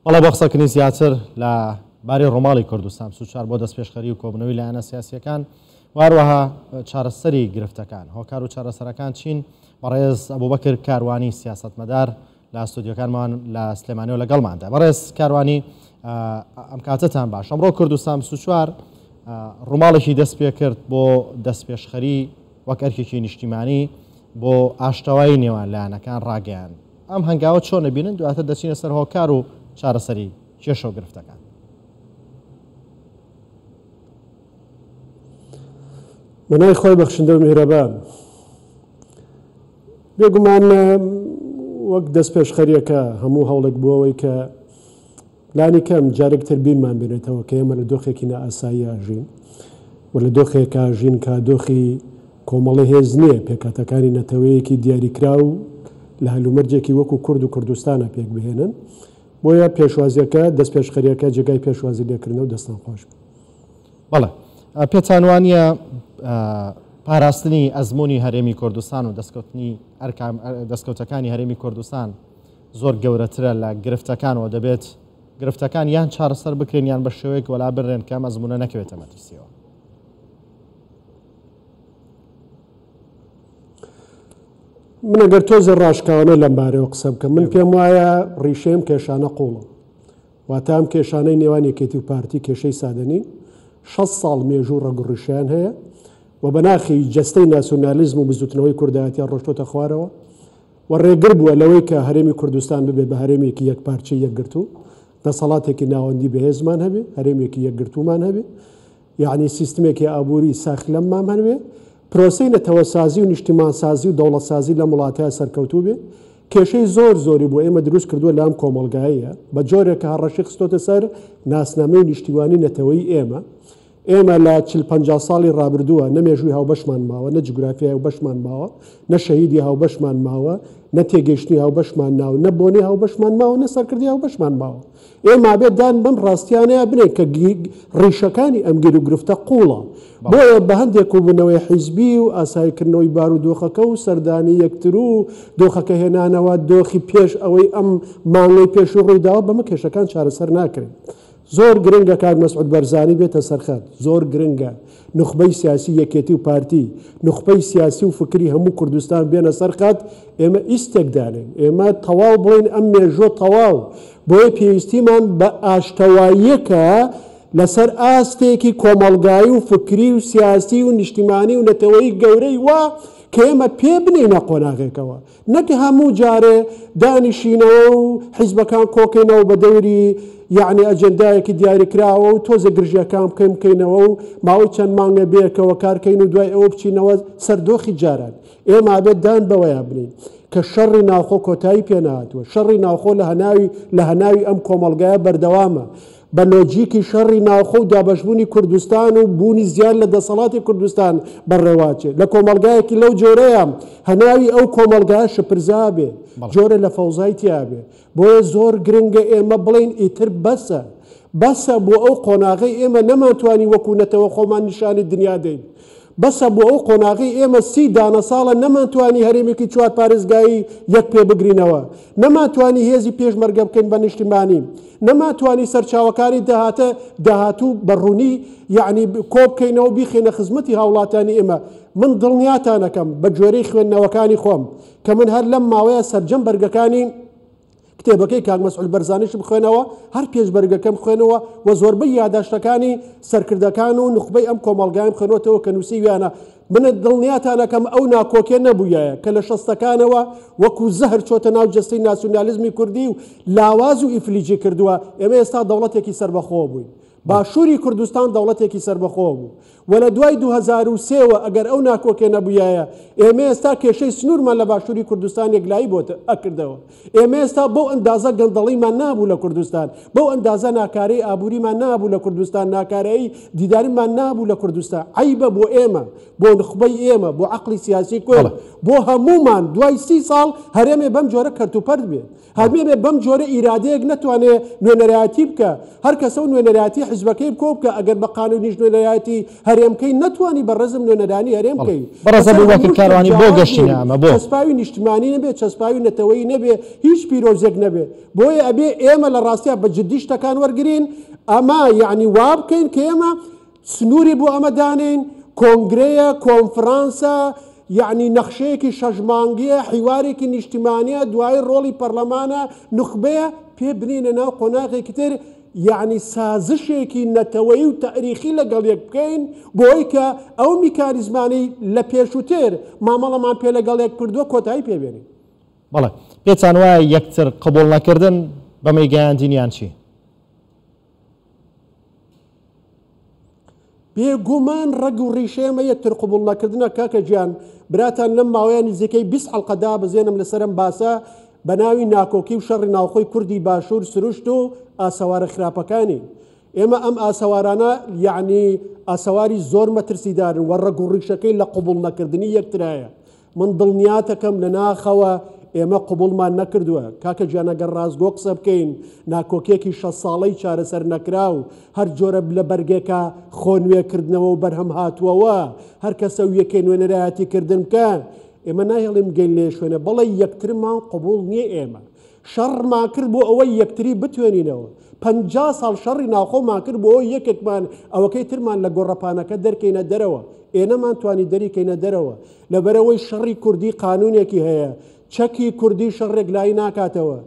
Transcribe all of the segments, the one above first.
بەڵێ بۆ قسەکردنی زیاتر لە بارەی ڕووماڵی کوردستان 24 بۆ دەستپێشخەری و کۆبوونەوەی لایەنە سیاسییەکان و هەروەها چارەسەری گرفتەکان، هۆکار و چارەسەرەکان چین، بەڕێز ئەبوبەکر کاروانی سیاسەتمەدار لە ستۆدیۆکانمان لە سلێمانیەوە لەگەڵماندا. بەڕێز کاروانی ئەم کاتەتان باش. ئەمڕۆ کوردستان 24 ڕووماڵێکی دەست پێ کرد بۆ دەستپێشخەری وەک ئەرکێکی نیشتیمانی بۆ ئاشتەوایی نێوان لایەنەکان ڕاگەیاند. ئەم هەنگاوە چۆن ئەبینن، دواتر دەچینە سەر هۆکار و چارەسەری کێشە و گرفتەکان. بەناوی خوای بەخشندە و میهرەبان. بێگومان وەک دەستپێشخەریەکە هەموو هەوڵێک بۆ ئەوەی کە لانی کەم جارێک تر بیرمان بێنێتەوە کە ئێمە لە دۆخێکی نائاسایی ئاژین و لە دۆخێک ئاژین کە دۆخی کۆمەڵی هێز نییە، پێکهاتەکانی نەتەوەیەکی دیاریکراو لە هەلومەرجێکی وەکو کورد و کوردستانە پێک بهێنن. بۆیە پێشوازیەکە، دەستپێشخەریەکە جێگای پێشوازی لێکردنە و دەستان خۆش بێ. بەڵێ پێتان وانییە پاراستنی ئەزموونی هەرێمی کوردستان و دەستکەوتنی دەستکەوتەکانی هەرێمی کوردستان زۆر گەورەترە لە گرفتەکان و دەبێت گرفتەکان یان چارەسەر بکرێن یان بە شێوەیەک وەلا بنرێن کە ئەم ئەزموونە نەکەوێتە مەترسیەوە؟ من ئەگەر تۆزێ ڕاشکاوانە لەم بارەوە قسە بکەم، من پێم وایە ڕیشەی ئەم کێشانە قووڵە. واتە ئەم کێشانەی نێوان یەکێتی و پارتی کێشەی سادە نین، 60 ساڵ مێژوو ڕەگ و ڕیشەیان هەیە و بە ناخی جەستەی ناسیۆنالیزم و بزووتنەوەی کوردایەتیان ڕۆشتۆتە خوارەوە و ڕێگر بووە لەوەی کە هەرێمی کوردستان ببێ بە هەرێمێکی یەکپارچەی یەکگرتوو، دەسەڵاتێکی ناوەندی بەهێزمان هەبێ، هەرێمێکی یەکگرتوومان هەبێ. یەعنی سیستمێکی ئابووری ساخلەممان هەبێ، پرۆسەی نەتەوەسازی و نیشتیمانسازی و دەوڵەتسازی لەم وڵاتەیا سەرکەوتوو بێ، کێشەی زۆر زۆری بۆ ئێمە دروست کردووە لەم کۆمەڵگایە، بە جۆرێک کە هەڕەشەی خستۆتە سەر ناسنامەی نیشتیوانی نەتەوەیی ئێمە. ئێمە لە 40 50 ساڵی ڕابردووە نە مێژووی هاوبەشمان ماوە، نە جوگرافیای هاوبەشمان ماوە، نە شەهیدی هاوبەشمان ماوە، نە تێگەیشتنی هاوبەشمان ناوە، نە بۆنەی هاوبەشمان ماوە، نە سەرکردەی هاوبەشمان ماوە. ئێمە ئەبێت دان بەم ڕاستیانەیا بنێین کە ڕیشەکانی ئەم گیروگرفتە قووڵە. بۆیە بە هەندێک کۆبوونەوەی حیزبی و ئاساییکردنەوەی بارودۆخەکە و سەردانی یەکتر و دۆخەکە هێنانەوە دۆخی پێش ئەوەی ئەم مانگەی پێشوو ڕوویداوە بەمە کێشەکان چارەسەر ناکرێن. زۆر گرنگە کاک مەسعود بەرزانی بێتە سەرخەت، زۆر گرنگە نوخبەی سیاسی یەکێتی و پارتی، نوخبەی سیاسی و فکری هەموو کوردستان بێنە سەر خەت، ئێمە ئیستێک دانێین، ئێمە تەواو بڵێین ئەم مێژووە تەواو، بۆیە پێویستیمان بە ئاشتەواییەکە لەسەر ئاستێکی کۆمەڵگایی و فکری و سیاسی و نیشتیمانی و نەتەوەیی گەورەی وا کە ئێمە پێ بنێینە قۆناغێکەوە. نەک هەموو جارێ دانیشینەوە و حیزبەکان کۆکەینەوە بە دەوری یەعنی ئەجێندایەکی دیاریکراوە و تۆزێ گرژیەکان بکەین بکەینەوە و ماوەی چەند مانگێ بەیەکەوە کارکەین و دوای ئەوە بچینەوە سەر دۆخی جاران. ئێمە ئەبێت دان بەوەیا بنێین کە شەڕی ناوخۆ کۆتایی پێنەهاتووە، شەڕی ناوخۆ لە هەناوی لە هەناوی ئەم کۆمەڵگایە بەردەوامە. بە لۆجیکی شەڕی ناوخۆ و دابەشبوونی کوردستان و بوونی زیان لە دەسەڵاتی کوردستان بەڕێوەچێ. لە کۆمەڵگایەکی لەو جۆرەیا هەناوی ئەو کۆمەڵگایە شپرزا بێ، جۆرێ لە فەوزای تیا بێ. بۆیە زۆر گرنگە ئێمە بڵێین ئیتر بەسە. بەسە بۆ ئەو قۆناغەی ئێمە نەمانتوانی وەکوو نەتەوە خۆمان نیشانی دنیا دەین. بەسە بۆ ئەو قۆناغەی ئێمە سی دانە ساڵە نەمانتوانی هەرێمێکی چوار پارێزگایی یەک پێ بگرینەوە، نەمانتوانی هێزی پێشمەرگە بکەین بە نیشتیمانی، نەمانتوانی سەرچاوەکانی داهاتە داهاتوو بە ڕوونی یەعنی کۆ بکەینەوە بیخەینە خزمەتی هاوڵاتیانی ئێمە. من دڵنیاتان ئەکەم بە گوێرەی خوێندنەوەکانی خۆم کە من هەر لەم ماوەیە سەرجەم بەرگەکانی کتێبەکەی کاک مەسعود بەرزانیشم خوێنەوە، هەر پێنج بەرگەکەم خوێنەوە و زۆربەی یاداشتەکانی سەرکردەکان و نوخبەی ئەم کۆمەڵگایەم خوێنوەتەوە کە نووسیویانە. من دڵنیاتان ئەکەم ئەو ناکۆکیە نەبوویایە کە لە شەستەکانەوە وەکو زەهر چۆتە ناو جەستەی ناسیونالیزمی کوردی و لاواز و ئیفلیجی کردووە، ئێمە ئێستا دەوڵەتێکی سەربەخۆ بووین. باشووری کوردستان دەوڵەتێکی سەربەخۆ بوو و لە دوای 2003 وە ئەگەر ئەو ناکۆکیە نەبوویایە ئێمە ئێستا کێشەی سنوورمان لە باشووری کوردستان یەکلایی بۆ ئەکردەوە. ئێمە ئێستا بەو ئەندازە گەندەڵیمان نابوو لە کوردستان، بەو ئەندازە ناکارەی ئابووریمان نابوو لە کوردستان، ناکارایی دیداریمان نابوو لە کوردستان. عەیبە بۆ ئێمە، بۆ نوخبەی ئێمە، بۆ عەقڵی سیاسی کورد، بۆ هەموومان دوای سی ساڵ هەرێمێ بەم جۆرە کەرتوپەرت بێ. هەرێمێ بەم جۆرە ئیرادەیەک نەتوانێ نوێنەرایەتی بکا. هەر کەسە و نوێنەرایەتی حیزبەکەی کۆ بکە، ئەگەر بە قانونیش نوێنەرایەتی هەرێم بکەی نەتوانی بە ڕێزم نوێنەرانی هەرێم بکەی. بەڕێز لەسەر ئەبوبەکر هەموو شتێک کاروانی بۆ جیاواز گەشتینە بین، ئەمە بۆ؟ چەسپاوی نیشتمانی نەبێ، چەسپاوی نەتەوەیی نەبێ، هیچ پیرۆزێک نەبێ. بۆیە ئەبێ ئێمە لە ڕاستیا بە جدی شتەکان وەرگرین، ئەمە یەعنی وا بکەین کە ئێمە سنووری بۆ ئەمە دانێین، کۆنگرەیە، کۆنفرانسە، یەعنی نەخشەیەکی شەش مانگییە، حیوارێکی نیشتیمانییە، دوایی ڕۆڵی پەرلەمانە، نوخبەیە، پێ بنێینە ناو قۆناغێکی تر، یەعنی سازشێکی نەتەوەیی و تاریخی لەگەڵ یەک بکەین، بۆی کە ئەو میکانیزمانەی لە پێشووتر مامەڵەمان پێ لەگەڵ یەک کردووە کۆتایی پێ بێنین. بەڵێ. پێتان وایە یەکتر قبوڵ نەکردن بەمەی گەیاندین یان چی؟ بێگومان ڕەگ و ڕیشەی ئەمە یەکتر قبوڵ نەکردنە کاکە گیان، براتان لەم ماوەیە نزیکەی 20 حەڵقە دابەزێنم لەسەر ئەم باسە بە ناوی ناکۆکی و شەڕی ناوخۆی کوردی باشوور سروشت و ئاسەوارە خراپەکانی. ئێمە ئەم ئاسەوارانە یەعنی ئاسەواری زۆر مەترسیدارن و ڕەگ و ڕیشەکەی لە قبوڵ نەکردنی یەکترایە. من دڵنیاتەکەم لە ناخەوە ئێمە قبوڵمان نەکردووە. کاکە گیان ئەگەر ڕاستگۆ قسە بکەین ناکۆکیەکی 60 ساڵەی چارەسەر نەکراو هەر جۆرە لە بەرگێکا خۆ نوێ کردنەوە و بەرهەم هاتووەوە هەر کەسە و یەکێ نوێنەرایەتی کردن بکە ئێمە ناهێڵین بگەین لێ شوێنە بەڵێ یەکترمان قبوڵ نییە ئێمە شەڕمان کرد بۆ ئەوەی یەکتری بتوێنینەوە. 50 ساڵ شەڕی ناوخۆمان کرد بۆ ئەوەی یەکێکمان ئەوەکەی ترمان لە گۆڕەپانەکە دەرکەینە دەرەوە. ئێ نەمانتوانی دەریکەینە دەرەوە. لەبەرئەوەی شەڕی کوردی قانونێکی هەیە. چەکی کوردی شەڕ یەکلایی ناکاتەوە.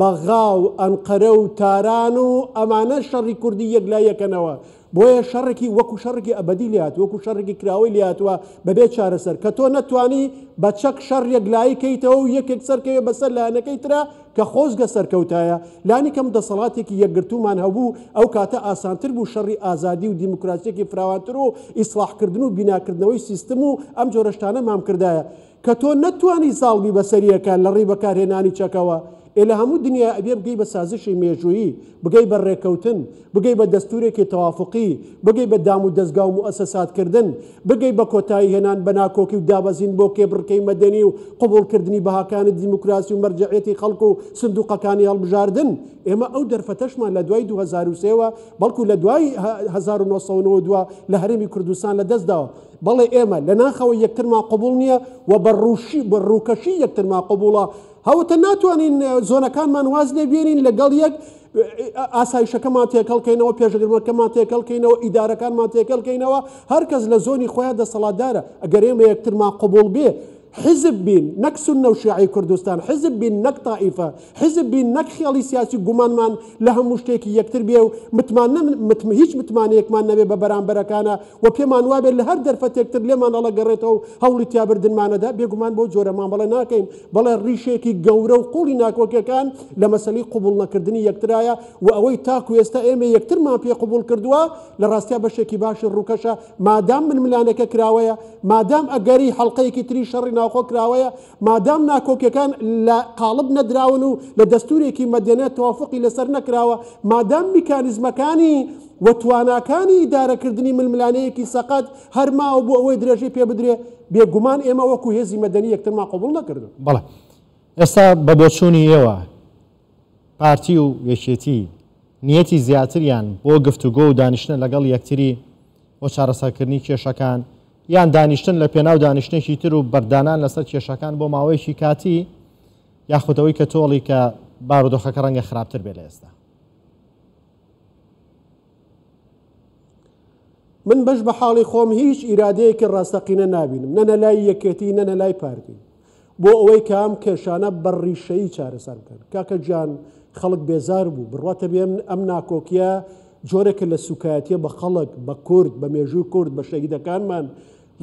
بەغا و ئەنقەرە و تاران و ئەمانە شەڕی کوردی یەکلایی ئەکەنەوە. بۆیە شەڕێکی وەکو شەڕێکی ئەبەدی لێهاتووە، وەکو شەڕێکی کراوەی لێهاتووە بەبێ چارەسەر، کە تۆ نەتوانی بە چەک شەڕ یەکلایی کەیتەوە و یەکێک سەرکەوێ بەسەر لایەنەکەی ترا کە خۆزگە سەرکەوتایە، لانی کەم دەسەڵاتێکی یەکگرتوومان هەبوو، ئەو کاتە ئاسانتر بوو شەڕی ئازادی و دیموکراسییەکی فراوانتر و ئیسڵاحکردن و بیناکردنەوەی سیستم و ئەم جۆرە شتانەمان بکردایە. کە تۆ نەتوانی زاڵ بی بەسەر یەکە لە ڕێی بەکارهێنانی چەکەوە، ئێ لە هەموو دنیا ئەبێ بگەی بە سازشی مێژوویی، بگەی بە ڕێکەوتن، بگەی بە دەستوورێکی تەوافوقی، بگەی بە دام و دەزگا و موئەسەسات کردن، بگەی بە کۆتایی هێنان بە ناکۆکی و دابەزین بۆ کێبڕکێی مەدەنی و قبوڵ کردنی بەهاکانی دیموکراسی و مەرجەعیەتی خەڵک و سندوقەکانی هەڵبژاردن. ئێمە ئەو دەرفەتەشمان لە دوای 2003 وە، بەڵکو لە دوای 1992 لە هەرێمی کوردستان لە دەست داوە. بەڵێ ئێمە لە ناخەوە یەکترمان قبوڵ نییە و بە ڕووشی بە ڕووکەشی یەکترمان قبوڵە، هەوتە ناتوانین زۆنەکانمان واز لێ بێنین لەگەڵ یەک ئاسایشەکەمان تێکەڵ کەینەوە، پێشگرمەکەمان تێکەڵ کەینەوە، ئیدارەکانمان تێکەڵ کەینەوە، هەر کەس لە زۆنی خۆیان دەسەڵاتدارە. ئەگەر ئێمە یەکترمان قبوڵ بێ، حیزب بین نەک سوننە و شیعەی کوردستان، حیزب بین نەک تائیفە، حیزب بین نەک خێڵی سیاسی گومانمان لە هەموو شتێکی یەکتر بێ و متمانە هیچ متمانەیەکمان نەبێ بە بەرامبەرەکانە و پێمان وابێت لە هەر دەرفەتێک تر لێمان هەڵەگەڕێتەوە و هەوڵی تیابردنمانەدا، بێگومان بەو جۆرە مامەڵە ناکەین. بەڵێ ڕیشێکی گەورە و قوڵی ناکۆکیەکان لە مەسەلەی قبوڵ نەکردنی یەکترایە و ئەوەی تاکو ئێستا ئێمە یەکترمان پێ قبوڵ کردووە لە ڕاستیا بەشێکی باشی ڕووکەشە مادام ململانێکە کراوەیە، مادام ئەگەری حەڵقەیەکی تری شەڕی ناوخۆ کراوەیە، مادام ناکۆکیەکان لە قاڵب نەدراون و لە دەستورێکی مەدەنیە تەوافوقی لەسەر نەکراوە، مادام میکانیزمەکانی و تواناکانی ئیدارەکردنی ململانێیەکی سەقەت هەر ماوە بۆ ئەوەی درێژەی پێ بدرێ، بێگومان ئێمە وەکو هێزی مەدەنی یەکترمان قبوڵ نەکردوە. بەڵێ. ئێستا بە بۆچوونی ئێوە پارتی و یەکێتی نیەتی زیاتریان بۆ گفتوگۆ و دانیشتنە لەگەڵ یەکتری بۆ چارەسەرکردنی کێشەکان یان دانیشتن لە پێناو دانیشتنێکی تر و بەردانان لەسەر کێشەکان بۆ ماوەیەکی کاتی یاخود ئەوەی کە تۆڵی کە بارودۆخەکە ڕەنگە خراپتر بێ لە ئێستا؟ من بەش بە حاڵی خۆم هیچ ئیرادەیەکی ڕاستەقینە نابینم نە لە لای یەکێتی نە لە لای پارتی بۆ ئەوەی کە ئەم کێشانە بە ڕیشەیی چارەسەر بکەن. کاکە گیان خەڵک بێزار بوو، بڕواتە بێ ئەم ناکۆکیە جۆرێکە لە سوکایەتیە بە خەڵک، بە کورد، بە مێژووی کورد، بە شەهیدەکانمان.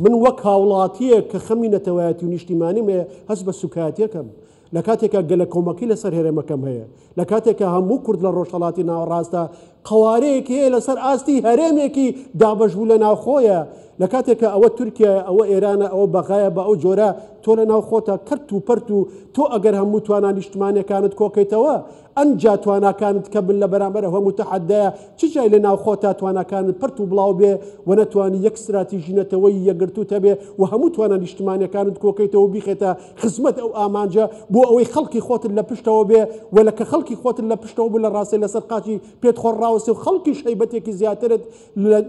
من وەک هاوڵاتیەک کە خەمی نەتەوایەتی و نیشتیمانیم هەیە هەست بە سوکایەتیەکەم. لە کاتێکا گەلەکۆمەکی لەسەر هەرێمەکەم هەیە، لە کاتێکا هەموو کورد لە ڕۆژهەڵاتی ناوەڕاستدا قەوارەیەکی هەیە لەسەر ئاستی هەرێمێکی دابەشبوو لە ناوخۆیە، لە کاتێکا ئەوە تورکیایە، ئەوە ئێرانە، ئەوە بەغایە، بە ئەو جۆرە تۆ لە ناوخۆتا کەرت و پەرت و تۆ ئەگەر هەموو توانا نیشتمانیەکانت کۆکەیتەوە ئەنجا تواناکانت کە بن لە بەرامبەر ئەو هەموو تەحەدایە، چ جای لە ناوخۆتا تواناکانت پرت و بڵاو بێ و نەتوانی یەک ستراتیژی نەتەوەیی یەکگرتووت هەبێ و هەموو توانا نیشتمانیەکانت کۆکەیتەوە و بیخەیتە خزمەت ئەو ئامانجە بۆ ئەوەی خەڵکی خۆتت لە پشتەوە بێ و لە کە خەڵکی خۆتت لە پشتەوە بوو لە ڕاستێ لەسەر قاچی پێت خۆر ڕاوەستێ و خەڵکیش هەیبەتێکی زیاترت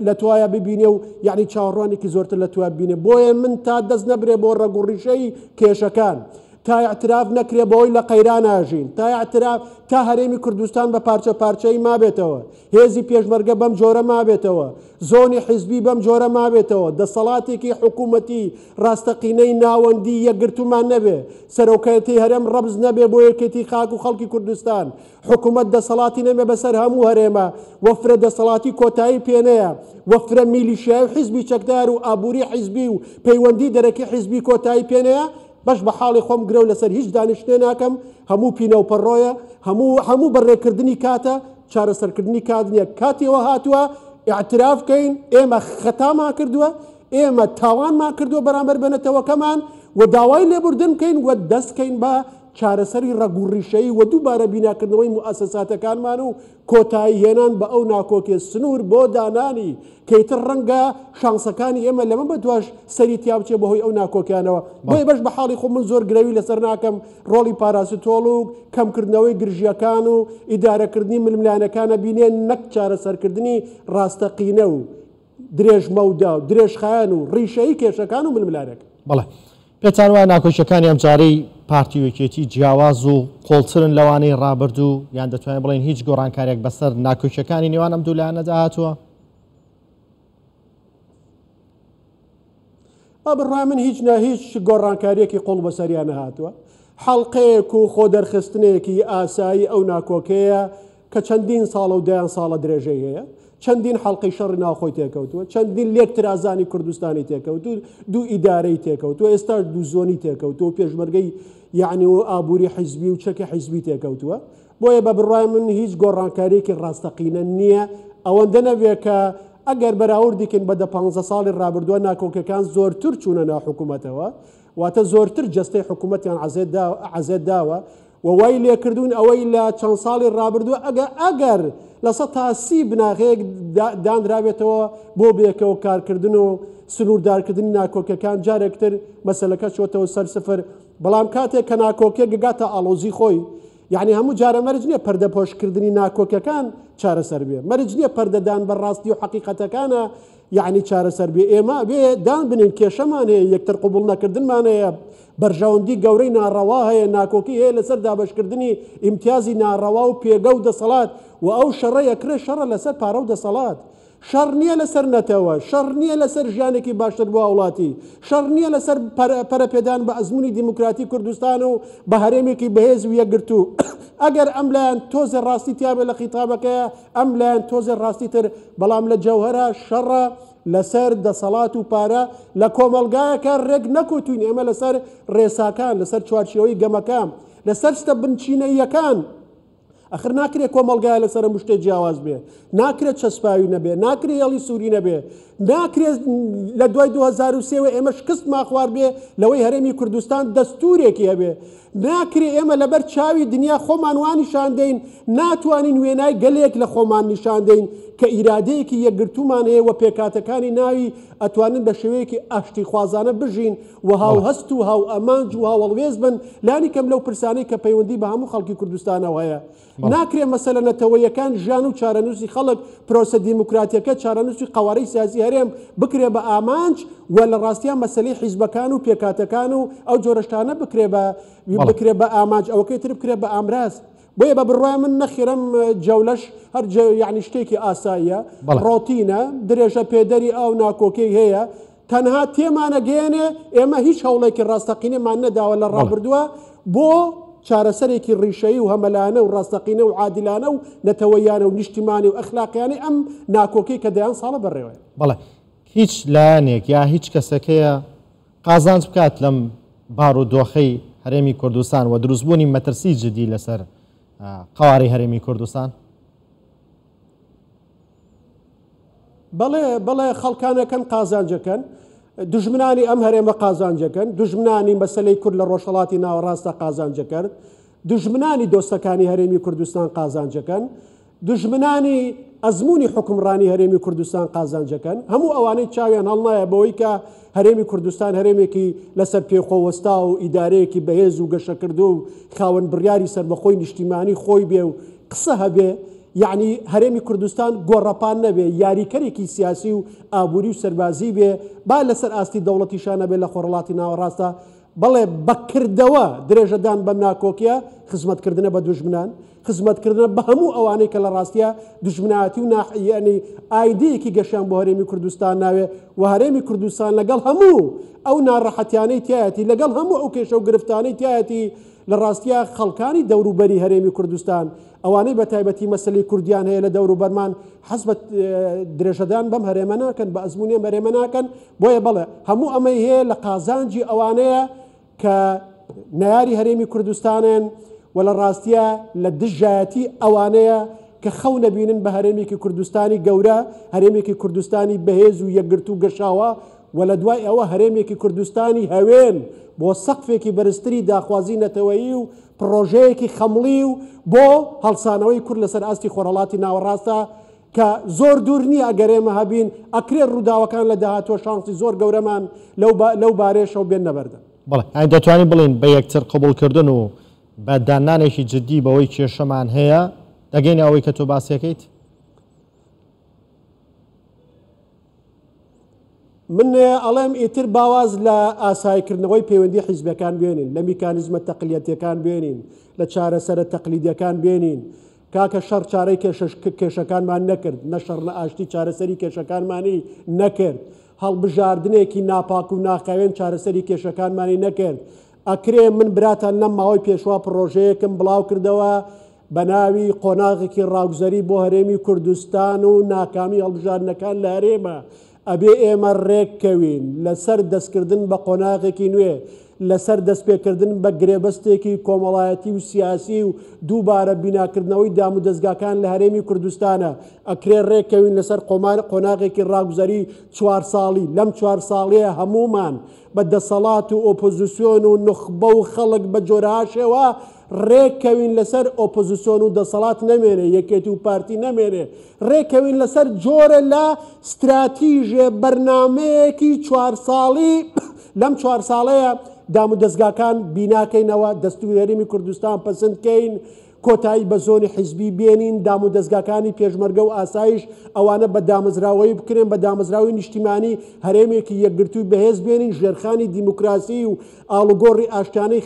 لە تۆیا ببینێ و یەعنی چاوەڕوانێکی زۆرتر لە تۆیا ببینێ. بۆیە من تا دەست نەبرێ بۆ ڕەگ و ڕیشەی کێشەکان، تا ئیعتراف نەکرێ بەوەی لە قەیران ئاژین، تا ئیعتراف تا هەرێمی کوردستان بە پارچە پارچەیی مابێتەوە، هێزی پێشمەرگە بەم جۆرە مابێتەوە، زۆنی حیزبی بەم جۆرە مابێتەوە، دەسەڵاتێکی حکوومەتی ڕاستەقینەی ناوەندی یەکگرتوومان نەبێ، سەرۆکایەتی هەرێم ڕەمز نەبێ بۆ یەکێتی خاک و خەڵکی کوردستان، حکومەت دەسەڵاتی نەبێ بەسەر هەموو هەرێمە و فرە دەسەڵاتی کۆتایی پێنەیە و فرە میلیشیایی و حیزبی چەکدار و ئابووری حیزبی و پەیوەندی دەرەکی حیزبی کۆتایی پێنەیە، بەش بە حاڵی خۆم گرەو لەسەر هیچ دانیشتنێ ناکەم، هەموو پینە و پەڕۆیە، هەموو هەموو بەڕێکردنی کاتە، چارەسەرکردنی کات نییە، کاتی ئەوە هاتووە ئیعتراف کەین ئێمە خەتامان کردووە، ئێمە تاوانمان کردووە بەرامبەر بە نەتەوەکەمان و داوای لێبوردن بکەین و دەست کەین بە چارەسەری ڕەگ و ڕیشەیی و دووبارە بیناکردنەوەی موئەسەساتەکانمان و کۆتایی هێنان بە ئەو ناکۆکیە سنوور بۆ دانانی کە ئیتر ڕەنگە شانسەکانی ئێمە لەمە بەدواش سەری تیا بچێ بەهۆی ئەو ناکۆکیانەوە. بۆیە بەش بە حاڵی خۆم من زۆر گرەوی لەسەر ناکەم ڕۆڵی پاراسیتۆڵ و کەمکردنەوەی گرژییەکان و ئیدارەکردنی ململانێکان ئەبینێ نەک چارەسەرکردنی ڕاستەقینە و درێژمەودا و درێژخایەن و ڕیشەیی کێشەکان و ململانێکان. بەڵێ. پێتان وایە ناکۆکیەکانی ئەمجارەی پارتی و یەکێتی جیاواز و قوڵترن لەوانەی ڕابردوو یان دەتوانین بڵێین هیچ گۆڕانکاریەک بەسەر ناکۆکیەکانی نێوان ئەم دوو لایەنەدا هاتووە؟ بە بڕوای من هیچ نا هیچ گۆڕانکاریەکی قوڵ بەسەریان نەهاتووە. حەڵقەیەک و خۆدەرخستنێکی ئاسایی ئەو ناکۆکەیە کە چەندین ساڵە و دەیان ساڵە درێژەی هەیە، چەندین حەڵقەی شەڕی ناوخۆی تێکەوتووە، چەندین لێک ترازانی کوردستانی تێکەوتوو، دوو ئیدارەی تێکەوتووە، ئێستاش دوو زۆنی تێکەوتووە و پێشمەرگەی یەعنی و ئابووری حیزبی و چەکی حیزبی تێکەوتووە. بۆیە بە بڕوای من هیچ گۆڕانکارییەکی ڕاستەقینە نییە، ئەوەندە نەبێ کە ئەگەر بەراوردی کەین بە دە پانزە ساڵی ڕابردووە ناکۆکیەکان زۆرتر چوونە ناو حکوومەتەوە، واتە زۆرتر جەستەی حکوومەتیان عەزێت داوە و وای لێکردوون ئەوەی لە چەند ساڵی ڕابردوو ئەگە ئەگەر 30% بناغەیەک دانرابێتەوە بۆ بێکەوە کارکردن و سنووردارکردنی ناکۆکیەکان جارێکتر مەسەلەکە چۆتەوە سەر سفر، بەڵام کاتێک کە ناکۆکیەک گەگاتە ئاڵۆزی خۆی یەعنی هەموو جارە مەرج نییە پەردەپۆشکردنی ناکۆکیەکان چارەسەر بێ، مەرج نییە پەردەدان بە ڕاستی و حەقیقەتەکانە یەعنی چارەسەر بێ، ئێمە ئەبێ دان بنێین کێشەمان هەیە، یەکتر قبوڵ نەکردنمان هەیە، بەرژەوەندی گەورەی ناڕەوا هەیە، ناکۆکی هەیە لەسەر دابەشکردنی ئیمتیازی ناڕەوا و پێگە و دەسەڵات و ئەو شەڕە یەکرێ شەڕە لەسەر پارە و دەسەڵات. شەڕ نییە لەسەر نەتەوە، شەڕ نییە لەسەر ژیانێکی باشتر بۆ هاوڵاتی، شەڕ نییە لەسەر پەرەپێدان بە ئەزموونی دیموکراتی کوردستان و بە هەرێمێکی بەهێز و یەکگرتوو. ئەگەر ئەم لایەن تۆزێ ڕاستی تیابێ لە خیتابەکەیا، ئەم لایەن تۆزێ ڕاستی تر، بەڵام لە جەوهەرا شەڕە لەسەر دەسەڵات و پارە لە کۆمەڵگایەکا رێک نەکوتوین ئێمە لەسەر رێساکان، لەسەر چوارچێوەی گەمەکە، لەسەر شتە بنچینەییەکان. ئەخر ناکرێ کۆمەڵگایە لەسەر هەموو شتێ جیاواز بێ، ناکرێت چەسپاوی نەبێ، ناکرێ هێڵی سووری نەبێ، ناکرێت لە دوای 2003 وە ئێمە شکستمان خوارد بێ لەوەی هەرێمی کوردستان دەستوورێکی هەبێ، ناکرێ ئێمە لەبەر چاوی دنیا خۆمان وا نیشان دەین، ناتوانین وێنای گەلێک لە خۆمان نیشان دەین کە ئیرادەیەکی یەکگرتوومان هەیە و پێکهاتەکانی ناوی ئەتوانن بە شێوەیەکی ئاشتیخوازانە بژین و هاوهەست و هاوئامانج و هاوهەڵوێست بن لانی کەم لەو پرسانەی کە پەیوەندی بە هەموو خەڵکی کوردستانەوە هەیە. ناکرێ مەسەلە نەتەوەییەکان، ژیان و چارەنووسی خەڵک، پرۆسە دیموکراتییەکە، چارەنووسی قەوارەی سیاسی هەرێم بکرێ بە ئامانج و لە ڕاستیا مەسەلەی حیزبەکان و پێکهاتەکان و ئەو جۆرە شتانە بکرێ بە بکرێ بە ئامانج ئەوەکەی تر بکرێ بە ئامراز. بۆیە بە بڕوای من نەخێر ئەم جەولەش هەر یەعنی شتێکی ئاساییە، ڕۆتینە، درێژە پێدەری ئەو ناکۆکیەی هەیە، تەنها تێمانەگەیەنێ ئێمە هیچ هەوڵێکی ڕاستەقینەمان نەداوە لە ڕابردووە بۆ چارەسەرێکی ڕیشەیی و هەمەلایەنە و ڕاستەقینە و عادیلانە و نەتەوەییانە و نیشتیمانی و ئەخلاقیانەی ئەم ناکۆکیەی کە دەیان ساڵە بەڕێوەیە. بەڵێ هیچ لایەنێک یا هیچ کەسێک هەیە قازانج بکات لەم بارودۆخەی هەرێمی کوردستان و دروستبوونی مەترسی جدی لەسەر قەوارەی هەرێمی کوردستان؟ بەڵێ بەڵێ خەڵکانەکەن قازانجەکەن دوژمنانی ئەم هەرێمە قازانجەکەن دوژمنانی مەسلەی کورد لە ڕۆژهەڵاتی ناوەڕاستە قازانجەکرد. دوژمنانی دۆستەکانی هەرێمی کوردستان قازانجەکەن، دوژمنانی ئەزموونی حوکمڕانی هەرێمی کوردستان قازانجەکەن، هەموو ئەوانەی چاویان هەڵنایە بەوەی کە هەرێمی کوردستان هەرێمێکی لەسەر پێ خۆ وەستاو و ئیدارەیەکی بەهێز و گەشەکردوو و خاوەن بڕیاری سەربەخۆی نیشتیمانی خۆی بێ و قسە هەبێ، یەعنی هەرێمی کوردستان گۆڕەپان نەبێ، یاریکەرێکی سیاسی و ئابووری و سەربازی بێ، با لەسەر ئاستی دەوڵەتیشا نەبێ لە خۆرهەڵاتی ناوەڕاستا، بەڵێ بە کردەوە درێژەدان بەم ناکۆکیە خزمەتکردنە بە دوژمنان، خزمەتکردنە بە هەموو ئەوانەی کە لە ڕاستیا دوژمنایەتی و ناح یەعنی ئایندەیەکی گەشیان بۆ هەرێمی کوردستان ناوێ و هەرێمی کوردستان لەگەڵ هەموو ئەو ناڕەحەتیانەی تیایەتی لەگەڵ هەموو ئەو کێشە و گرفتانەی تیایەتی لە ڕاستیا خەڵکانی دەوروبەری هەرێمی کوردستان ئەوانەی بە تایبەتی مەسەلەی کوردیان هەیە لە دەوروبەرمان حەز بە درێژەدان بەم هەرێمە ناکەن، بە ئەزموونی ئەم هەرێمە ناکەن، بۆیە بەڵێ هەموو ئەمەی هەیە لە قازانجی ئەوانەیە کە نەیاری هەرێمی کوردستانن و لە ڕاستیە لە دژایەتی ئەوانەیە کە خەو نەبینن بە هەرێمێکی کوردستانی گەورە، هەرێمێکی کوردستانی بەهێز و یەکگرتوو گەشاوە و لە دوای ئەوە هەرێمێکی کوردستانی هەوێن بۆ سەقفێکی بەرزتری داخوازی نەتەوەیی و پڕۆژەیەکی خەمڵی و بۆ هەڵسانەوەی کورد لەسەر ئاستی خۆرهەڵاتی ناوەڕاستە کە زۆر دوور نییە ئەگەر ئێمە هەبین ئەکرێت ڕووداوەکان لە داهاتووە شانسی زۆر گەورەمان لەو بارەیەشەوە بێننە بەردەم. بەڵێ یانی دەتوانین بڵێین بە یەکتر قبوڵکردن و بە داننانێکی جدی بەوەی کێشەمان هەیە دەگەینە ئەوەی کە تۆ باسیەکەیت؟ من ئەڵێم ئیتر با واز لە ئاساییکردنەوەی پەیوەندی حیزبەکان بێنین، لە میکانیزمە تەقلیەتیەکان بێنین، لە چارەسەرە تەقلیدیەکان بێنین. کاکە شەڕ چارەی کێشەکانمان نەکرد، نە شەڕ نە ئاشتی چارەسەری کێشەکانمانی نەکرد. هەڵبژاردنێکی ناپاک و ناخاوێن چارەسەری کێشەکانمانی نەکرد. ئەکرێ من براتان لەم ماوەی پێشوا پڕۆژەیەکم بڵاو کردەوە بە ناوی قۆناغێکی ڕاگوزەری بۆ هەرێمی کوردستان و ناکامی هەڵبژاردنەکان لە هەرێمە، ئەبێ ئێمە ڕێککەوین لەسەر دەستکردن بە قۆناغێکی نوێ، لەسەر دەستپێکردن بە گرێبەستێکی کۆمەڵایەتی و سیاسی و دووبارە بیناکردنەوەی دامودەزگاکان لە هەرێمی کوردستانە، ئەکرێ ڕێککەوین لەسەر قۆناغێکی ڕاگوزەری چوار ساڵی، لەم چوار ساڵەیە هەموومان بە دەسەڵات و ئۆپۆزسیۆن و نوخبە و خەڵک بە جۆرەها شێوە ڕێککەوین لەسەر ئۆپۆزسیۆن و دەسەڵات نەمێنێ، یەکێتی و پارتی نەمێنێ، ڕێککەوین لەسەر جۆرە لە ستراتیژێ بەرنامەیەکی چوار ساڵی، لەم چوار ساڵەیە دامودەزگاکان بیناکەینەوە، دەستوری هەرێمی کوردستان پەسند کەین، کۆتایی بە زۆنی حیزبی بێنین، دامودەزگاکانی پێشمەرگە و ئاسایش ئەوانە بە دامەزراوەیی بکرێن بە دامەزراوەی نیشتیمانی، هەرێمێکی یەکگرتووی بەهێز بێنین، ژێرخانی دیموکراسی و ئاڵوگۆڕی ئاشتیانەی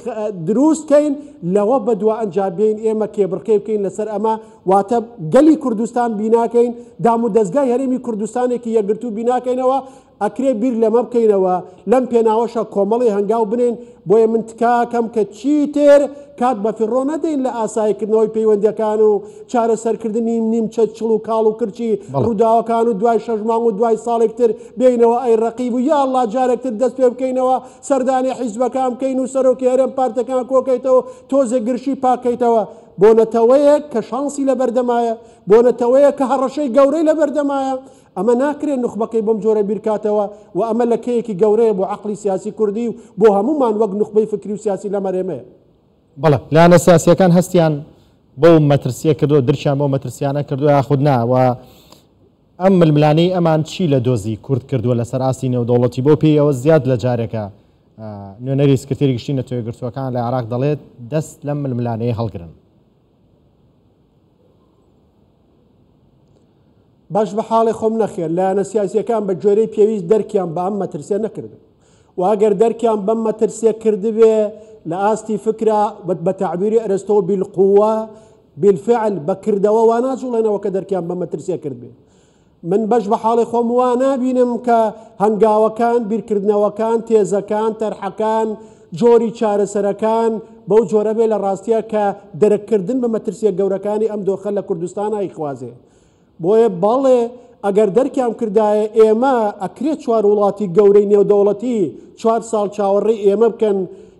دروست کەین، لەوە بەدوا ئەنجا بێین ئێمە کێبڕکێ بکەین لەسەر ئەمە، واتە گەلی کوردستان بیناکەین، دامودەزگای هەرێمی کوردستانێکی یەکگرتوو بیناکەینەوە، ئەکرێ بیر لەمە بکەینەوە، لەم پێناوەشا کۆمەڵی هەنگاو بنێین، بۆیە من تکاکەم کە چیتر کات بەفیڕۆ نەدەین لە ئاساییکردنەوەی پەیوەندیەکان و چارەسەرکردنی نیمچە چڵ و کاڵ و کرچی ڕووداوەکان و دوای شەش مانگ و دوای ساڵێک تر بێینەوە ئەی ڕەقیب و یاڵڵا جارێک تر دەست پێ بکەینەوە سەردانی حیزبەکان بکەین و سەرۆکی هەرێم پارتەکان کۆکەیتەوە تۆزێک گرشی پاکەیتەوە بۆ نەتەوەیەک کە شانسی لەبەردەمایە بۆ نەتەوەیەک کە هەڕەشەی گەورەی لەبەردەمایە ئەمە ناکرێت نوخبەکەی بەم جۆرە بیرکاتەوە و ئەمە لەکەیەکی گەورەیە بۆ عەقڵی سیاسی کوردی و بۆ هەموومان وەک نوخبەی فکری و سیاسی لەم هەرێمەیە. بەڵێ، لایەنە سیاسییەکان هەستیان بەو مەترسییە کردووە، درکیان بەو مەترسییانە کردووە یاخود نا و ئەم ململانێی ئەمان چی لە دۆزی کورد کردووە لەسەر ئاستی نێودەوڵەتی بەو پێی ئەوە زیاد لە جارێکە نوێنەری سکرتێری گشتی نەتەوە یەکگرتووەکان لە عێراق دەڵێت دەست لەم ململانێیە هەڵگرن. باش بە حاڵێ خۆم نەخێر لایەنە سیاسیەکان بە گوێرەی پێویست دەرکیان بە ئەم مەترسیە نەکردو و ئەگەر دەرکیان بەم مەترسیە کردبێ لە ئاستی فکرا بە تەعبیری ئەرستۆ بالقوە بالفعل بە کردەوە وا ناجوڵێنەوە کە دەرکیان بە مەترسیە کردبێ. من بەش بە حاڵی خۆم وا نابینم کە هەنگاوەکان، بیرکردنەوەکان، تێزەکان، تەرحەکان، جۆری چارەسەرەکان بەو جۆرە بێ لە ڕاستیا کە دەرککردن بە مەترسیە گەورەکانی ئەم دۆخە لە کوردستان ئەیخوازێ. بۆیە بەڵێ ئەگەر دەرکیان بکردایە ئێمە ئەکرێ چوار وڵاتی گەورەی نێودەوڵەتی چوار ساڵ چاوەڕێی ئێمە بکەن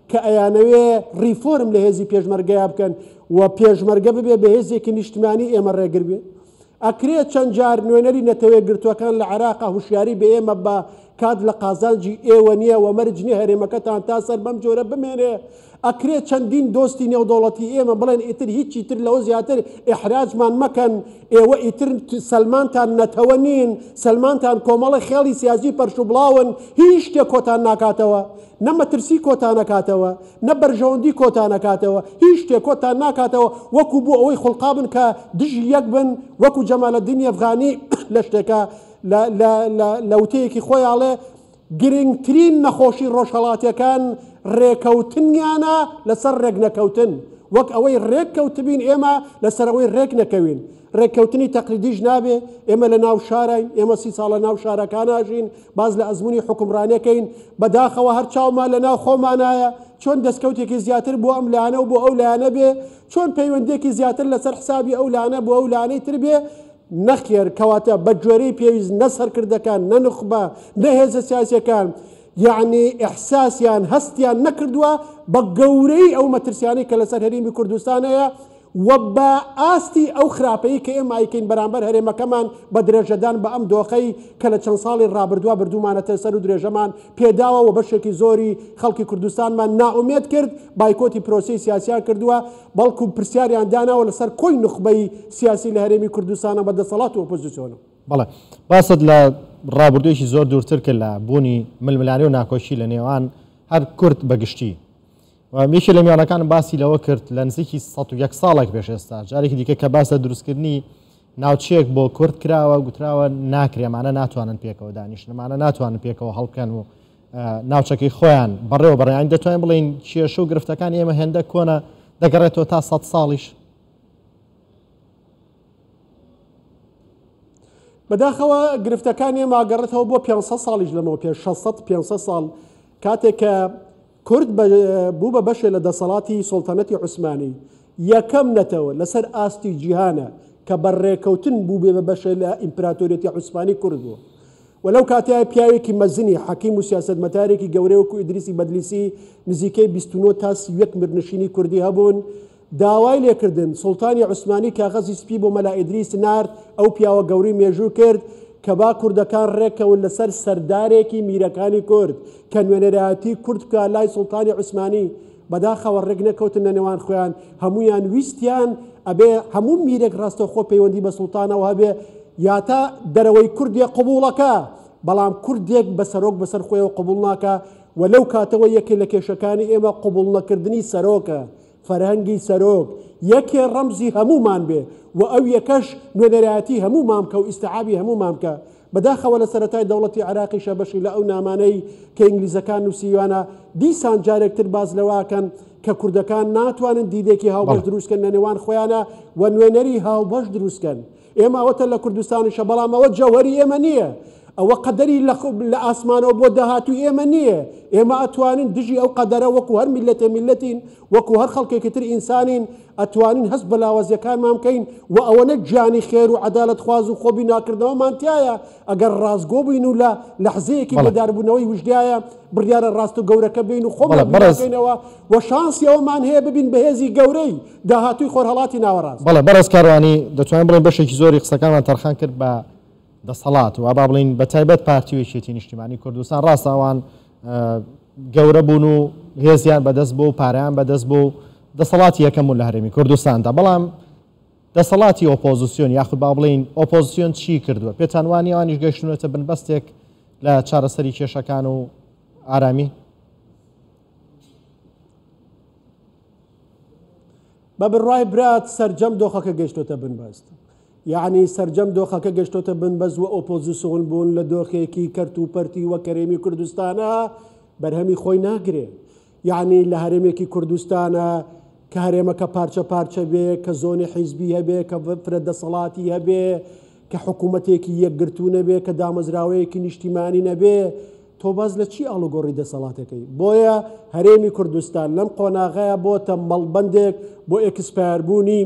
کە ئەیانەوێ ڕیفۆرم لە هێزی پێشمەرگەیا بکەن و پێشمەرگە ببێ بە هێزێکی نیشتمانی ئێمە ڕێگر بێ؟ ئەکرێ چەند جار نوێنەری نەتەوەیەکگرتووەکان لە عێراقا هوشیاری بە ئێمە بە کات لە قازانجی ئێوە نیە و مەرج نیە هەرێمەکەتان تا سەر بەم جۆرە بمێنێ. ئەکرێ چەندین دۆستی نێودەوڵەتی ئێمە بڵێن ئیتر هیچی تر لەوە زیاتر ئیحراجمان مەکەن، ئێوە ئیتر سەلمانتان نەتەوە نین، سەلمانتان کۆمەڵە خێڵی سیاسی پەرشوبڵاون، هیچ شتێک کۆتان ناکاتەوە، نە مەترسی کۆتان ئەکاتەوە، نە بەرژەوەندی کۆتان ئەکاتەوە، هیچ شتێک کۆتان ناکاتەوە، وەکو بۆ ئەوەی خوڵقابن کە دژی یەک بن، وەکو جەمالەدینی ئەفغانی لە شتێکا لە لە لە لە وتەیەکی خۆی ئەڵێ، گرنگترین نەخۆشی ڕۆژهەڵاتیەکان ڕێکەوتنیانە لەسەر ڕێکنەکەوتن، وەک ئەوەی ڕێککەوتبین ئێمە لەسەر ئەوەی ڕێکنەکەوین، ڕێککەوتنی تەقلیدیش نابێ، ئێمە لە ناو شاراین، ئێمە سی ساڵە ناو شارەکاناژین، باس لە ئەزموونی حوکمڕانیەکەین، بەداخەوە هەر چاومان لە ناو خۆمانایە، چۆن دەستکەوتێکی زیاتر بۆ ئەم لایەنە و بۆ ئەو لایەنە بێ، چۆن پەیوەندیەکی زیاتر لەسەر حسابی ئەو لایەنە بۆ ئەو لایەنەی تر بێ، نەخێر، کەواتە بە گوێرەی پێویست نە سەرکردەکان، نە نوخبە، نە هێزە سیاسیەکان یەعنی ئیحساسیان، هەستیان نەکردووە بە گەورەیی ئەو مەترسیانەی کە لەسەر هەرێمی کوردستان هەیە و بە ئاستی ئەو خراپەی کە ئێمە ئەیکەین بەرامبەر هەرێمەکەمان بە درێژەدان بە ئەم دۆخەی کە لە چەند ساڵی ڕابردووە بردوومانەتە سەر و درێژەمان پێداوە و بەشێکی زۆری خەڵکی کوردستانمان نائومێد کرد، بایکۆتی پرۆسەی سیاسیان کردووە. بەڵکو پرسیاریان داناوە لەسەر کۆی نوخبەی سیاسی لە هەرێمی کوردستانە بە دەسەڵات و ئۆپۆزیسیۆنەوە. بەڵێ باست لە ڕابردوویەکی زۆر دوورتر کرد لە بوونی ململانێ و ناکۆکی لە نێوان هەر کورد بە گشتی و یەکێ لە میوانەکانم باسی لەوە کرد لە نزیکی 101 ساڵێک پێش ئێستا جارێکی دیکە کە باس لە دروستکردنی ناوچەیەک بۆ کورد کراوە گوتراوە ناکرێ ئەمانە ناتوانن پێکەوە دانیشن ئەمانە ناتوانن پێکەوە هەڵبکەن و ناوچەکەی خۆیان بەڕێوە بەڕێ یانی دەتوانین بڵێین کێشە و گرفتەکانی ئێمە هێندە کۆنە دەگەڕێتەوە تا سەد ساڵیش؟ بەداخەوە گرفتەکانی ئێمە گەڕێتەوە بۆ 500 ساڵیش لەمەوە پێش 600 500 ساڵ کاتێک کە کورد بوو بە بەشێ لە دەسەڵاتی سوڵتەنەتی عوسمانی، یەکەم نەتەوە لەسەر ئاستی جیهانە کە بە ڕێکەوتن بووبێ بە بەشێ لە ئیمپراتۆریەتی عوسمانی کورد بووە و لەو کاتەیا پیاوێکی مەزنی حەکیم و سیاسەتمەدارێکی گەورەی وەکو ئیدریسی بەدلیسی نزیکەی 29 تا 31 میرنشینی کوردی هەبوون داوای لێکردن، سوڵتانی عوسمانی کاغەزی سپی بۆ مەلا ئیدریس نارد، ئەو پیاوە گەورەی مێژوو کرد کە با کوردەکان ڕێککەون لەسەر سەردارێکی میرەکانی کورد کە نوێنەرایەتی کورد بکا لای سوڵتانی عوسمانی، بەداخەوە ڕێک نەکەوتن لە نێوان خۆیان، هەموویان ویستیان ئەبێ هەموو میرێک ڕاستەوخۆ پەیوەندی بە سوڵتانەوە هەبێ یا تا دەرەوەی کوردێ قبوڵەکا، بەڵام کوردێک بە سەرۆک بەسەر خۆیەوە قبوڵ ناکا و لەو کاتەوە یەکێ لە کێشەکانی ئێمە قبوڵ نەکردنی سەرۆکە. فەرهەنگی سەرۆک، یەکێ ڕەمزی هەموومان بێ و ئەو یەکەش نوێنەرایەتی هەموومان بکا و ئیستعابی هەموومان بکا. بەداخەوە لە سەرەتای دەوڵەتی عێراقیشە بەشی لە ئەو نامانەی کە ئینگلیزەکان نووسیویانە دیسان جارێک تر باس لەوە ئەکەن کە کوردەکان ناتوانن دیدێکی هاوبەش دروست کەن لە نێوان خۆیانا و نوێنەری هاوبەش دروست کەن. ئێمە ئەوەتە لە کوردستانیشە بەڵام ئەوە جەوهەری ئێمە نییە ئەوە قەدەری لە ئاسمانەوە بۆ داهاتووی ئێمە نییە ئێمە ئەتوانین دژی ئەو قەدەرە وەکو هەر میلەتێ میلەتین وەکو هەر خەڵکێکی تر ئینسانین ئەتوانین هەست بە لاوازیەکانمان بکەین و ئەوەنە گیانی خێر و عەدالەتخواز و خۆ بیناکردنەوەمان تیایە ئەگەر ڕاستگۆ بووین و لە لەحزەیەکی بێداربوونەوەی وژدایە بڕیارە ڕاست و گەورەکە بین و خۆمان بیناکەینەوە و شانسی ئەوەمان هەیە ببین بە هێزی گەورەی داهاتووی خۆرهەڵاتی ناوەڕاست. بەڵێ بەڕێز کاروانی، دەتوانین بڵێین بەشێکی زۆری قسەکانمان تەرخان کرد بە دەسەڵات و با بڵێین بە تایبەت پارتی و یەکێتی نیشتیمانی کوردستان. ڕاستە ئەوان گەورە بوون و هێزیان بەدەست بوو و پارەیان بەدەست بوو و دەسەڵاتی یەکەم بوون لە هەرێمی کوردستاندا، بەڵام دەسەڵاتی ئۆپۆزیسیۆن یاخود با بڵێین ئۆپۆزیسیۆن چی کردووە؟ پێتان وا نییە ئەوانیش گەیشتوونەتە بنبەستێک لە چارەسەری کێشەکان و ئارامی؟ بە بڕوای برات سەرجەم دۆخەکە گەیشتۆتە بنبەست. یەعنی سەرجەم دۆخەکە گەشتۆتە بنبەست وە ئۆپۆزیسۆن بوون لە دۆخێکی کەرت و پەرتی وەک هەرێمی کوردستانە بەرهەمی خۆی ناگرێ. یەعنی لە هەرێمێکی کوردستانە کە هەرێمەکە پارچە پارچە بێ، کە زۆنی حیزبی هەبێ، کە فرە دەسەڵاتی هەبێ، کە حکوومەتێکی یەکگرتوو نەبێ، کە دامەزراوەیەکی نیشتیمانی نەبێ، تۆ باس لە چی ئاڵوگۆڕی دەسەڵاتەکەی؟ بۆیە هەرێمی کوردستان لەم قۆناغەیە بۆتە مەڵبەندێک بۆ ئێکسپایەربوونی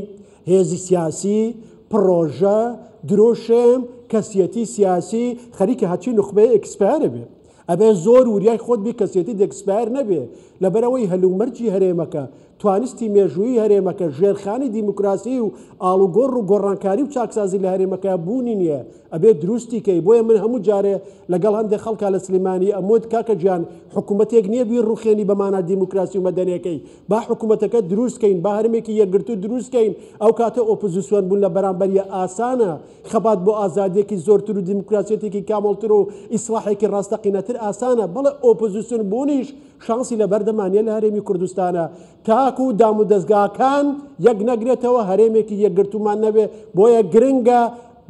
هێزی سیاسی، پڕۆژە، دروشم، کەسیەتی سیاسی، خەریکە هەرچی نوخبەیە expire ئەبێ. ئەبێ زۆر وریای خۆت بی کەسیەتیت expire نەبێ. لەبەرئەوەی هەلومەرجی هەرێمەکە. توانستی مێژوویی هەرێمەکە، ژێرخانی دیموکراسی و ئاڵوگۆڕ و گۆڕانکاری و چاکسازی لە هەرێمەکە بوونی نییە، ئەبێ دروستی کەی. بۆیە من هەموو جارێ لەگەڵ هەندێ خەڵکا لە سلێمانی ئەموت کاکە گیان حکوومەتێک نییە بیڕوخێنی بە مانا دیموکراسی و مەدەنیەکەی، با حکوومەتەکە دروست کەین، با هەرێمێکی یەکگرتوو دروست کەین، ئەو کاتە ئۆپۆزیسیۆن بوون لە بەرامبەریە ئاسانە، خەبات بۆ ئازادیەکی زۆرتر و دیموکراسیەتێکی کامڵتر و ئیسڵاحێکی ڕاستەقینەتر ئاسانە، بەڵێ ئۆپۆزیسیۆن بوونیش شانسی لەبەردەما نیە لە هەرێمی کوردستانە تاکو دامودەزگاکان یەک نەگرێتەوە هەرێمێکی یەکگرتوومان نەبێ، بۆیە گرنگە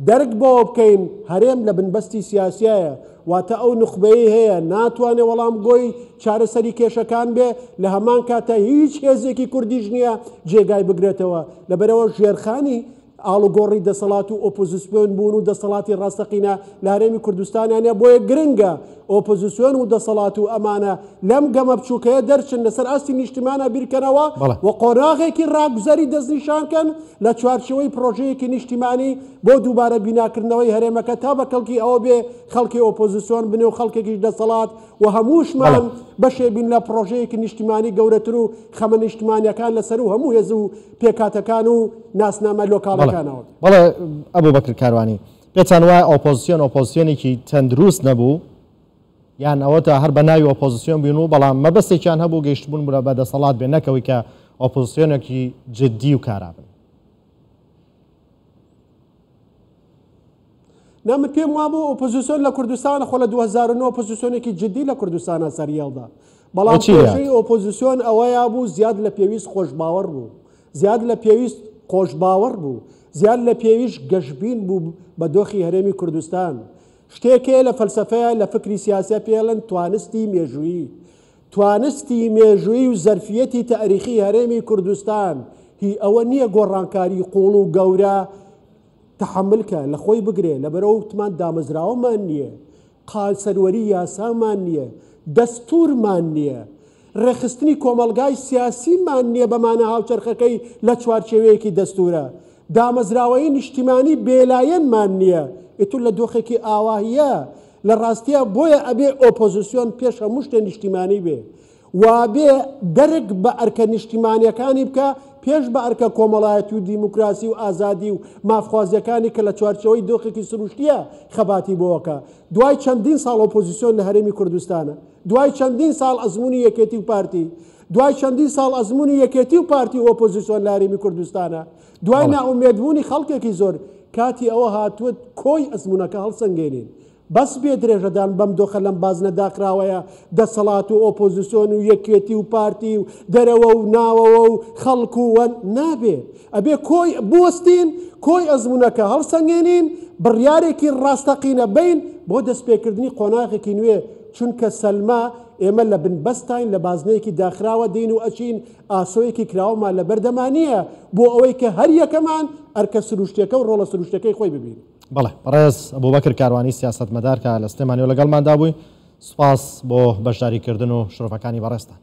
دەرک بەوە بکەین هەرێم لە بنبەستی سیاسیایە، واتە ئەو نوخبەیەی هەیە ناتوانێ وەڵامگۆی چارەسەری کێشەکان بێ، لە هەمان کاتە هیچ هێزێکی کوردیش نییە جێگای بگرێتەوە، لەبەرئەوە ژێرخانی ئاڵوگۆڕی دەسەڵات و ئۆپۆزسیۆن بوون و دەسەڵاتی ڕاستەقینە لە هەرێمی کوردستانیا نیە، بۆیە گرنگە ئۆپۆزسیۆن و دەسەڵات و ئەمانە لەم گەمە بچووکەیە دەرچن، لەسەر ئاستی نیشتیمانە بیرکەنەوە و قۆناغێکی ڕاگوزەری دەستنیشان کەن لە چوارچێوەی پڕۆژەیەکی نیشتیمانی بۆ دووبارە بیناکردنەوەی هەرێمەکە تا بە کەڵکی ئەوە بێ خەڵکی ئۆپۆزسیۆن بن و خەڵکێکیش دەسەڵات و هەمووشمان بەشێ بین لە پڕۆژەیەکی نیشتیمانی گەورەتر و خەمە نیشتمانیەکان لەسەروو هەموو هێز و پێکهاتەکان و ناسنامە لۆکاڵەکانەوە. بەڵێ ئەبوبەکر کاروانی، پێتان وایە ئۆپۆزسیۆن ئۆپۆزسیۆنێکی تەندروست نەبوو یان ئەوەتا هەر بە ناوی ئۆپۆزسیۆن بوون و بەڵام مەبەستێکیان هەبوو گەیشتبوون بە دەسەڵات بێ نەک ئەوەی کە ئۆپۆزسیۆنێکی جدی و کارا بن؟ نا من پێم وابوو ئۆپۆزیسیۆن لە کوردستان خۆ لە 2009 ئۆپۆزیسیۆنێکی جدی لە کوردستانە سەریەڵدا بەڵام کێشەی ئۆپۆزیسیۆن ئەوەیە بوو زیاد لە پێویست خۆشباوەڕ بوو زیاد لە پێویست خۆشباوەڕ بوو زیاد لە پێویست گەشبین بوو بە دۆخی هەرێمی کوردستان شتێک هەیە لە فەلسەفەیە لە فکری سیاسە پێڵن توانستی مێژوویی توانستی مێژووی و زەرفیەتی تاریخی هەرێمی کوردستان هی ئەوە نییە گۆڕانکاری قوڵ و گەورە تەحەمول کە لە خۆی بگرێ، لەبەرئەوە وتمان دامەزراوەمان نییە، قال سەروەری یاسامان نییە، دەستوورمان نییە، ڕێکخستنی کۆمەڵگای سیاسیمان نییە بە مانا هاوچەرخەکەی لە چوارچێوەیەکی دەستوورە، دامەزراوەیی نیشتیمانی بێلایەنمان نییە، ئیتر لە دۆخێکی ئاواهیە لە ڕاستیا بۆیە ئەبێ ئۆپۆزسیۆن پێش هەموو شتێ نیشتیمانی بێ. وابێ دەرک بە ئەرکە نیشتیمانیەکانی بکا پێش بە ئەرکە کۆمەڵایەتی و دیموکراسی و ئازادی و مافخوازیەکانی کە لە چوارچێوەی دۆخێکی سروشتیە خەباتی بۆ ئەکا. دوای چەندین ساڵ ئۆپۆزیسیۆن لە هەرێمی کوردستانە. دوای چەندین ساڵ ئەزموونی یەکێتی و پارتی. دوای چەندین ساڵ ئەزموونی یەکێتی و پارتی و ئۆپۆزیسیۆن لە هەرێمی کوردستانە. دوای نائومێدبوونی خەڵکێکی زۆر کاتی ئەوە هاتووە کۆی ئەزموونەکە هەڵسەنگێنین. بەس بێ درێژەدان بەم دۆخە لەم بازنە داخراوەیە دەسەڵات و ئۆپۆزیسۆن و یەکێتی و پارتی و دەرەوە و ناوەوە و خەڵک و وە نابێ ئەبێ کۆی بوەستین کۆی ئەزمونەکە هەڵسەنگێنین بڕیارێکی ڕاستەقینە بەین بۆ دەستپێکردنی قۆناغێکی نوێ چونکە سەلما ئێمە لە بنبەستاین لە بازنەیەکی داخراوە دێین و ئەچین ئاسۆیەکی کراوەمان لەبەردەما نییە بۆ ئەوەی کە هەر یەکەمان ئەرکە سروشتیەکە و ڕۆڵە سروشتیەکەی خۆی ببینین. بەڵێ بەڕێز ئەبوبەکر کاروانی سیاسەتمەدار کە لە سلێمانیەوە لەگەڵماندا بووی، سوپاس بۆ بەشداریکردن و شرۆڤەکانی بەڕێزتان.